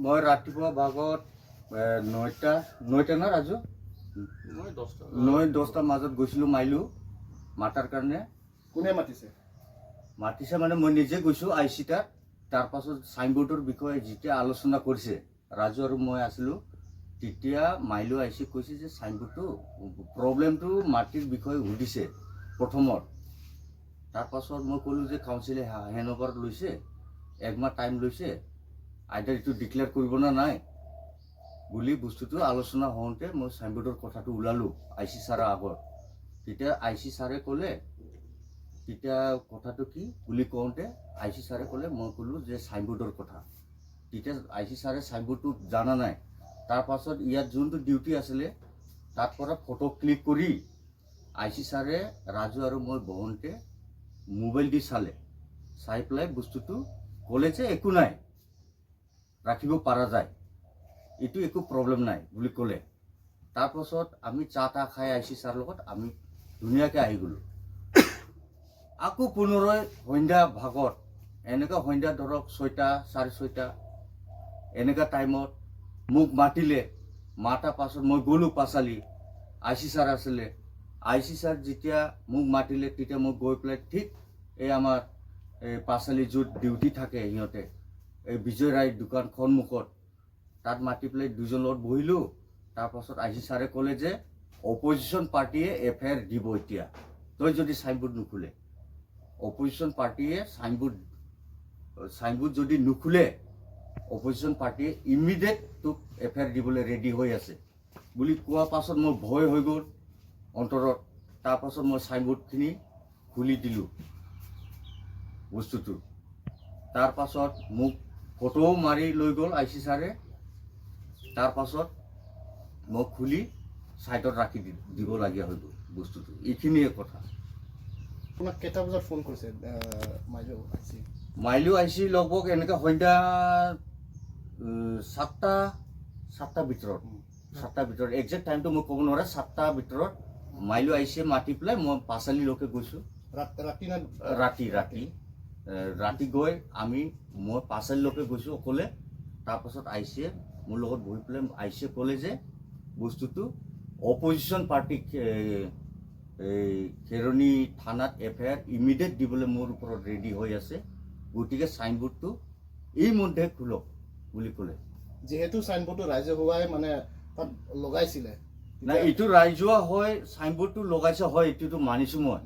মই ৰাতিপুৱা ভাগত 9টা ন ৰাজু? মই 10টা। 9-10টাৰ মাজত গৈছিলোঁ মাইলো মাতাৰ কাৰণে। কোনে মাতিছে? মাতিছে মানে মই নিজে গৈছোঁ I C তাত। তাৰপাছত চাইনবোৰ্ডৰ বিষয়ে যেতিয়া আলোচনা কৰিছে, ৰাজু আৰু মই আছিলোঁ, তেতিয়া মাইলো I C কৈছে যে চাইনবোৰ্ডটো প্ৰব্লেমটো মাটিৰ বিষয়ে সুধিছে প্ৰথমত। তাৰপাছত মই ক'লোঁ যে কাউন্সিলে হেণ্ড অভাৰ লৈছে, একমাহ টাইম লৈছে, আইদাৰ এইটো ডিক্লেয়াৰ কৰিব নে নাই বুলি বস্তুটো আলোচনা হওঁতে মই চাইনবোৰ্ডৰ কথাটো ওলালোঁ I C ছাৰৰ আগত। তেতিয়া I C ছাৰে ক'লে, তেতিয়া কথাটো কি বুলি কওঁতে I C ছাৰে ক'লে, মই ক'লোঁ যে চাইনবোৰ্ডৰ কথা। তেতিয়া I C ছাৰে চাইনবোৰ্ডটো জানা নাই। তাৰপাছত ইয়াত যোনটো ডিউটি আছিলে, তাত পৰা ফটো ক্লিক কৰি I C ছাৰে ৰাজু আৰু মই বহোঁতে মোবাইল দি চালে। চাই পেলাই বস্তুটো ক'লে যে একো নাই, ৰাখিব পৰা যায়, এইটো একো প্ৰব্লেম নাই বুলি ক'লে। তাৰপাছত আমি চাহ তাহ খাই I C ছাৰৰ লগত আমি ধুনীয়াকৈ আহি গ'লোঁ। আকৌ পুনৰাই সন্ধ্যা ভাগত, এনেকুৱা সন্ধ্যা ধৰক 6টা, 6:30 এনেকুৱা টাইমত মোক মাতিলে। মাতাৰ পাছত মই গ'লোঁ পাঁচালি। I C sir আছিলে। I C sir যেতিয়া মোক মাতিলে, তেতিয়া মই গৈ পেলাই ঠিক এই আমাৰ এই পাঁচালি য'ত ডিউটি থাকে সিহঁতে, এই বিজয় ৰায় দোকান সন্মুখত, তাত মাতি পেলাই দুজন লগত বহিলোঁ। তাৰপাছত I C ছাৰে ক'লে যে অপজিশ্যন পাৰ্টীয়ে এফ I R দিব এতিয়া, তই যদি চাইনবোৰ্ড নুখোলে। অপজিশ্যন পাৰ্টীয়ে চাইনবোৰ্ড যদি নুখোলে, অপজিশ্যন পাৰ্টীয়ে ইমিডিয়েট তোক এফ I R দিবলৈ ৰেডি হৈ আছে বুলি কোৱাৰ পাছত মোৰ ভয় হৈ গ'ল অন্তৰত। তাৰপাছত মই চাইনবোৰ্ডখিনি খুলি দিলোঁ বস্তুটো। তাৰপাছত মোক ফটোও মাৰি লৈ গ'ল I C ছাৰে। তাৰপাছত মই খুলি ছাইডত ৰাখি দিবলগীয়া হৈ গ'ল বস্তুটো। এইখিনিয়ে কথা। আপোনাক কেইটা বজাত ফোন কৰিছে মাইলো I C? মাইলো I C লগভগ এনেকৈ সন্ধ্যা 7টা ভিতৰত, একজেক্ট টাইমটো মই ক'ব নোৱাৰে, 7টা ভিতৰত মাইলো I চিয়ে মাতি পেলাই মই পাঁচালিলৈকে গৈছোঁ। ৰাতি না? ৰাতি। ৰাতি ৰাতি গৈ মই পাঁচালিলৈকে গৈছোঁ অকলে। তাৰপাছত I চিয়ে মোৰ লগত বহি পেলাই I চিয়ে ক'লে যে বস্তুটো অপজিশ্যন পাৰ্টিক এই খেৰণি থানাত এফ I R immediate দিবলৈ মোৰ ওপৰত ৰেডি হৈ আছে, গতিকে চাইনবোৰ্ডটো এই মধ্যে খোলক বুলি ক'লে। যিহেতু চাইনবোৰ্ডটো ৰাজহুৱাই মানে তাত লগাইছিলে। নাই, এইটো ৰাজহুৱা হয়, চাইনবোৰ্ডটো লগাইছে হয়, এইটোতো মানিছোঁ মই।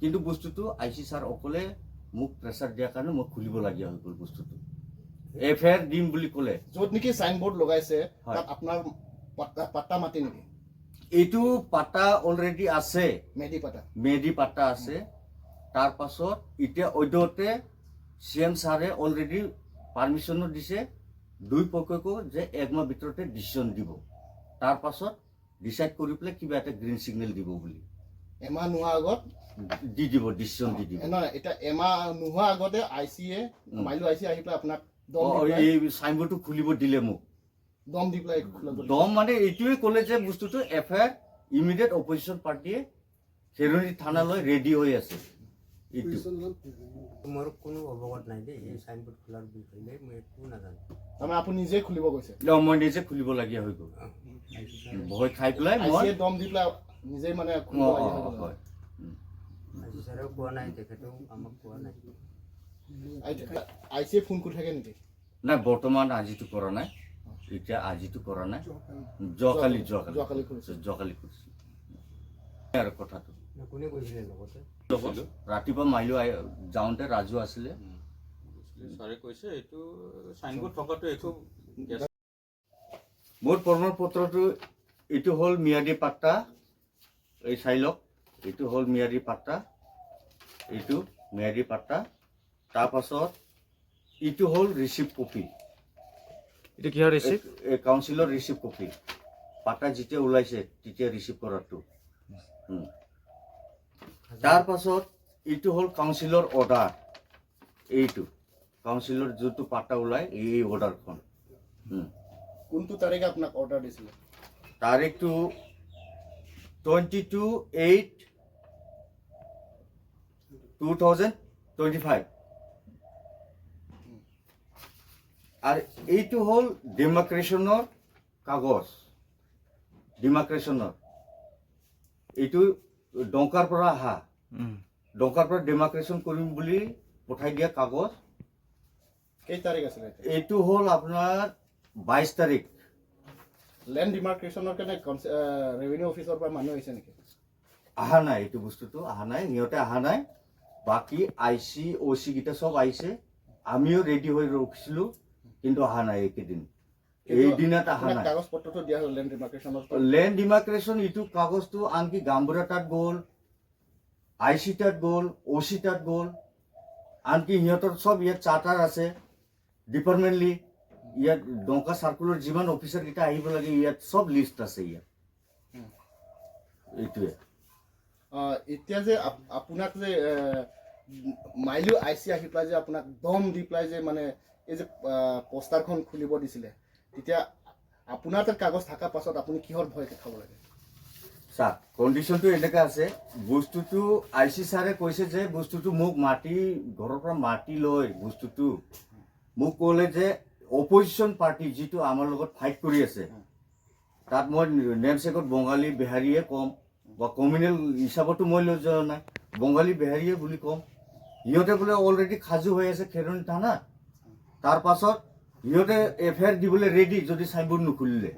কিন্তু বস্তুটো I C sir অকলে মোক প্ৰেছাৰ দিয়াৰ কাৰণে মই খুলিবলগীয়া হৈ গ'ল বস্তুটো। এফ I R দিম বুলি ক'লে। য'ত নেকি চাইনবোৰ্ড লগাইছে, হয়। তাত আপোনাৰ পাট্টা মাটি নেকি? এইটো পাট্টা অলৰেডি আছে। মেডি পাট্টা। মেডি পাট্টা আছে। তাৰপাছত এতিয়া অদ্যতে চি এম ছাৰে অলৰেডি পাৰ্মিশ্যনো দিছে দুই পক্ষকো যে একমাহ ভিতৰতে ডিচিশ্যন দিব। তাৰপাছত ডিচাইড কৰি পেলাই কিবা এটা গ্ৰীণ ছিগনেল দিব বুলি। এমাহ নোহোৱা আগত? দি দিব, ডিচিশ্যন দি দিব। নহয়, এতিয়া এমাহ নোহোৱা আগতে I C A মাইলো I C আহি পেলাই আপোনাক দম দি পেলাই এই চাইনবোৰ্ডটো খুলিব দিলে মোক। দম দি পেলাই খুলিব দিলে। দম মানে এইটোৱে ক'লে যে বস্তুটো F I R immediate opposition পাৰ্টীয়ে খেৰণি থানালৈ ৰেডি হৈ আছে এইটো। মোৰ কোনো অৱগত নাই দেই এই চাইনবোৰ্ড খোলাৰ বিষয়ে, মই একো নাজানো। তাৰমানে আপুনি নিজে খুলিব গৈছে? মই নিজে খুলিবলগীয়া হৈ গ'ল ভয় খাই পেলাই I মই। চিয়ে দম দি পেলাই নিজেই মানে খুলিব লগীয়া হৈ গ'ল। হয়। I C ছাৰেও কোৱা নাই, তেখেতেও আমাক কোৱা নাই। I চিয়ে ফোন কৰি থাকে নেকি? নাই, বৰ্তমান আজিতো কৰা নাই। এতিয়া আজিতো কৰা নাই, যোৱাকালি যোৱাকালি যোৱাকালি কৰিছে। যোৱাকালি কৰিছোঁ আৰু কথাটো। কোনে কৈছিলে লগতে? ৰাতিপুৱা মাইলো যাওঁতে ৰাজু আছিলে। ছাৰে কৈছে এইটো চাইনবোৰ্ড থকাটো একো কেছ মোৰ প্ৰমাণ পত্ৰটো এইটো হ'ল ম্যাদী পাট্টা। এই চাই লওক, এইটো হ'ল ম্যাদী পাট্টা, এইটো ম্যাদী পাট্টা। তাৰপাছত এইটো হ'ল ৰিচিপ্ট কপি। এইটো কিহৰ ৰিচিপ্ট? এই কাউন্সিলৰ ৰিচিপ্ট কপি, পাট্টা যেতিয়া ওলাইছে তেতিয়া ৰিচিভ কৰাটো। তাৰপাছত এইটো হ'ল কাউন্সিলৰ অৰ্ডাৰ। এইটো কাউন্সিলৰ যোনটো পাট্টা ওলাই, এই অৰ্ডাৰখন। কোনটো তাৰিখে আপোনাক অৰ্ডাৰ দিছিলে? তাৰিখটো 22/8/2025। আৰু এইটো হ'ল ডেমাৰ্কেশ্যনৰ কাগজ। ডিমাৰ্কেশ্যনৰ এইটো ডংকাৰ পৰা অহা, ডংকাৰ পৰা ডেমাৰ্কেশ্যন কৰিম বুলি পঠাই দিয়া কাগজ। কেই তাৰিখ আছিলে এইটো? এইটো হ'ল আপোনাৰ 22 তাৰিখ। লেণ্ড ডিমাৰ্কেশ্যনৰ কাৰণে ৰেভিনিউ অফিচৰ পৰা মানুহ আহিছে নেকি? অহা নাই, এইটো বস্তুটো অহা নাই, সিহঁতে অহা নাই। বাকী I C, অ' চি কেইটা চব আহিছে। আমিও ৰেডি হৈ ৰখিছিলোঁ, কিন্তু অহা নাই এইকেইদিন, এই দিনত অহা আপোনাক নাই। কাগজ পত্ৰটো দিয়া হ'ল লেণ্ড ডিমাৰ্কেশ্যনৰ? লেণ্ড ডিমাৰ্কেশ্যন ইটো কাগজটো আনকি গামবুঢ়া তাত গ'ল, I C তাত গ'ল, অ' চি তাত গ'ল। আনকি সিহঁতৰ চব ইয়াত চাৰ্টাৰ আছে ডিপাৰ্টমেণ্টলি। ইয়াত ডংকা চাৰ্কুলৰ যিমান অফিচাৰকেইটা আহিব লাগে, ইয়াত চব লিষ্ট আছে ইয়াত। এইটোৱে। এতিয়া যে আপোনাক যে মাইলু I C আহি পেলাই যে আপোনাক দম দি পেলাই যে মানে এই যে পোষ্টাৰখন খুলিব দিছিলে, তেতিয়া আপোনাৰ তাত কাগজ থকাৰ পাছত আপুনি কিহৰ ভয় খাব লাগে? চাওক, কণ্ডিশ্যনটো এনেকুৱা আছে। বস্তুটো I C ছাৰে কৈছে যে বস্তুটো মোক মাটি, ঘৰৰ পৰা মাটি লৈ বস্তুটো মোক ক'লে যে অপজিশ্যন পাৰ্টি যিটো আমাৰ লগত ফাইট কৰি আছে, তাত মই নেমচেকত বঙালী বিহাৰীয়ে ক'ম বা কমিউনেল হিচাপতো মই লৈ যোৱা নাই, বঙালী বিহাৰীয়ে বুলি ক'ম। সিহঁতে বোলে অলৰেডি সাজু হৈ আছে খেৰণি থানাত। তাৰ পাছত সিহঁতে এফ I R দিবলৈ ৰেডি যদি চাইনবোৰ্ড নুখুলিলে।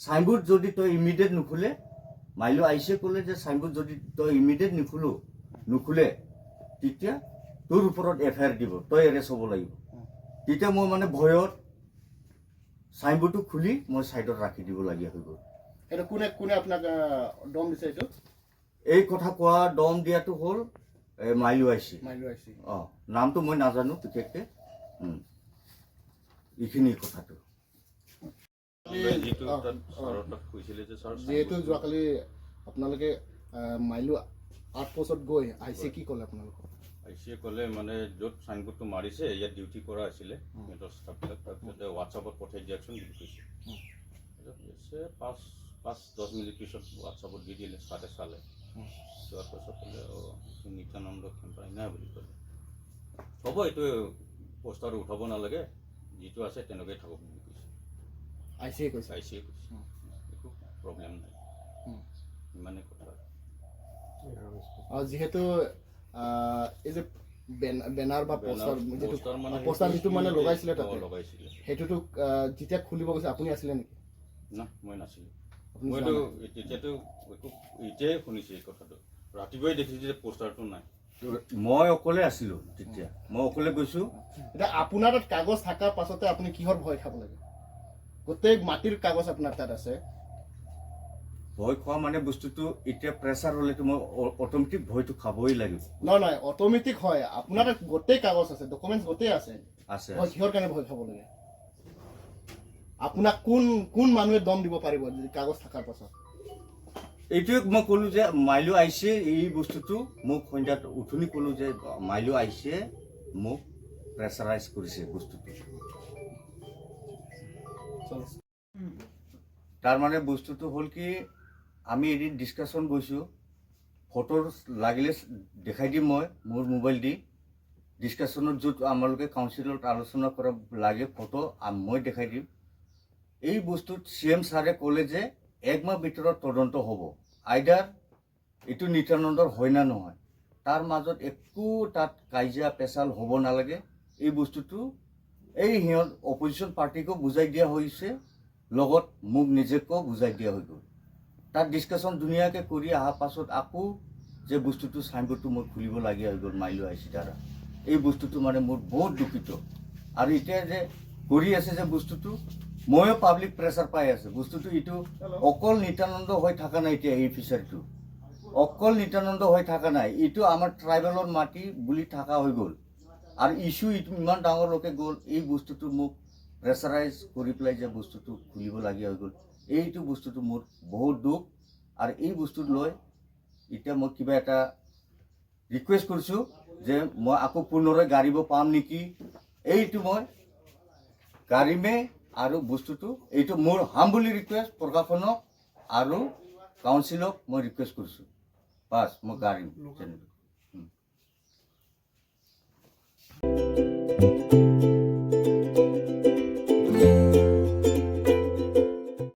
চাইনবোৰ্ড যদি তই ইমিডিয়েট নুখুলে, মাইলো আহিছে, ক'লে যে চাইনবোৰ্ড যদি তই ইমিডিয়েট নুখুলে, তেতিয়া তোৰ ওপৰত এফ I R দিব, তই এৰেষ্ট হ'ব লাগিব। তেতিয়া মই মানে ভয়ত চাইনবোৰ্ডটো খুলি মই ছাইডত ৰাখি দিবলগীয়া হৈ গ'ল। সেইটো কোনে কোনে আপোনাক দম দিছে এইটো? এই কথা কোৱা, দম দিয়াটো হ'ল এই মাইলো আইচি। মাইলু I C. অঁ, নামটো মই নাজানো বিশেষকৈ। এইখিনি কথাটো। যিটো তাত ছাৰৰ তাত কৈছিলে যে ছাৰ যিহেতু যোৱাকালি আপোনালোকে মাইলু আউটপোষ্টত গৈ I C কি ক'লে আপোনালোকক? I চিয়ে ক'লে মানে য'ত চাইনবোৰ্ডটো মাৰিছে, ইয়াত ডিউটি কৰা আছিলে সিহঁতৰ ষ্টাফবিলাক। তাৰপিছতে হোৱাটছআপত পঠাই দিয়কচোন বুলি কৈছে। তাৰপিছত কৈছে 5-10 মিনিট পিছত হোৱাটছআপত দি দিলে। ছাৰে চালে, চোৱাৰ পাছত ক'লে, "অঁ, নিত্যানন্দ খেম্পাই নাই" বুলি ক'লে। "হ'ব, এইটো পোষ্টাৰ উঠাব নালাগে, যিটো আছে তেনেকৈ থাকক" বুলি কৈছে। I চিয়ে কৈছে? I চিয়ে কৈছে একো প্ৰব্লেম নাই। ইমানেই কথা। আৰু যিহেতু এই যে বেনাৰ বা পোষ্টাৰ যিটো পোষ্টাৰ মানে পোষ্টাৰ যিটো মানে লগাইছিলে তাতে, লগাইছিলে। সেইটোতো যেতিয়া খুলিব গৈছে, আপুনি আছিলে নেকি? না, মই নাছিলোঁ। আপুনি যোৱা মইতো নাই? তেতিয়াতো একো, এতিয়াই শুনিছোঁ এই কথাটো। ৰাতিপুৱাই দেখিছোঁ যে পোষ্টাৰটো নাই। মই অকলে আছিলোঁ তেতিয়া, মই অকলে গৈছোঁ। এতিয়া আপোনাৰ তাত কাগজ থকাৰ পাছতে আপুনি কিহৰ ভয় খাব লাগে? গোটেই মাটিৰ কাগজ আপোনাৰ তাত আছে। ভয় খোৱা মানে বস্তুটো এতিয়া প্ৰেছাৰ হ'লেতো মই অট'মেটিক ভয়টো খাবই লাগিব। নহয় নহয়, অট'মেটিক হয়। আপোনাৰ তাত গোটেই কাগজ আছে, ডকুমেণ্টছ গোটেই আছে। আছে। ভয় কিহৰ কাৰণে ভয় খাব লাগে? আপোনাক কোন কোন মানুহে দম দিব পাৰিব যদি কাগজ থকাৰ পাছত? এইটোৱে মই ক'লো যে মাইলো আহিছে, এই বস্তুটো মোক সন্ধিয়াত উঠনি ক'লো যে মাইলো আহিছে, মোক প্ৰেছাৰাইজ কৰিছে বস্তুটো। চলো। তাৰমানে বস্তুটো হ'ল কি, আমি এদিন ডিছকাশ্যন গৈছোঁ, ফটো লাগিলে দেখাই দিম মই মোৰ মোবাইল দি। ডিছকাশ্যনত য'ত আমালোকে কাউন্সিলত আলোচনা কৰা লাগে, ফটো মই দেখাই দিম। এই বস্তুত চি এম ছাৰে ক'লে যে এক মাহ ভিতৰত তদন্ত হ'ব, আইদাৰ এইটো নিত্যানন্দৰ হয় না নহয়। তাৰ মাজত একো তাত কাজিয়া পেচাল হ'ব নালাগে। এই বস্তুটো এই সিহঁত অপজিশ্যন পাৰ্টীকো বুজাই দিয়া হৈছে, লগত মোক নিজেকো বুজাই দিয়া হৈ গ'ল। তাত ডিছকাশ্যন ধুনীয়াকৈ কৰি অহাৰ পাছত আকৌ যে বস্তুটো চাইনবোৰ্ডটো মই খুলিবলগীয়া হৈ গ'ল মাইলো আহিছে দ্বাৰা। এই বস্তুটো মানে মোৰ বহুত দুখিত। আৰু এতিয়া যে কৰি আছে যে বস্তুটো, ময়ো পাব্লিক প্ৰেছাৰ পাই আছোঁ। বস্তুটো এইটো অকল নিত্যানন্দ হৈ থকা নাই। এতিয়া এই ফিচাৰীটো অকল নিত্যানন্দ হৈ থকা নাই, এইটো আমাৰ ট্ৰাইবেলৰ মাটি বুলি থকা হৈ গ'ল আৰু ইছ্যু ইমান ডাঙৰলৈকে গ'ল। এই বস্তুটো মোক প্ৰেছাৰাইজ কৰি পেলাই যে বস্তুটো খুলিবলগীয়া হৈ গ'ল, এইটো বস্তুটো মোৰ বহুত দুখ। আৰু এই বস্তুটো লৈ এতিয়া মই কিবা এটা ৰিকুৱেষ্ট কৰিছোঁ যে মই আকৌ পুনৰাই গাড়ীব পাম নেকি। এইটো মই গাড়ীমে আৰু বস্তুটো এইটো মোৰ হাম্বলি ৰিকুৱেষ্ট, প্ৰশাসনক আৰু কাউন্সিলক মই ৰিকুৱেষ্ট কৰিছোঁ। বাছ, মই গাড়ীম তেনেকৈ।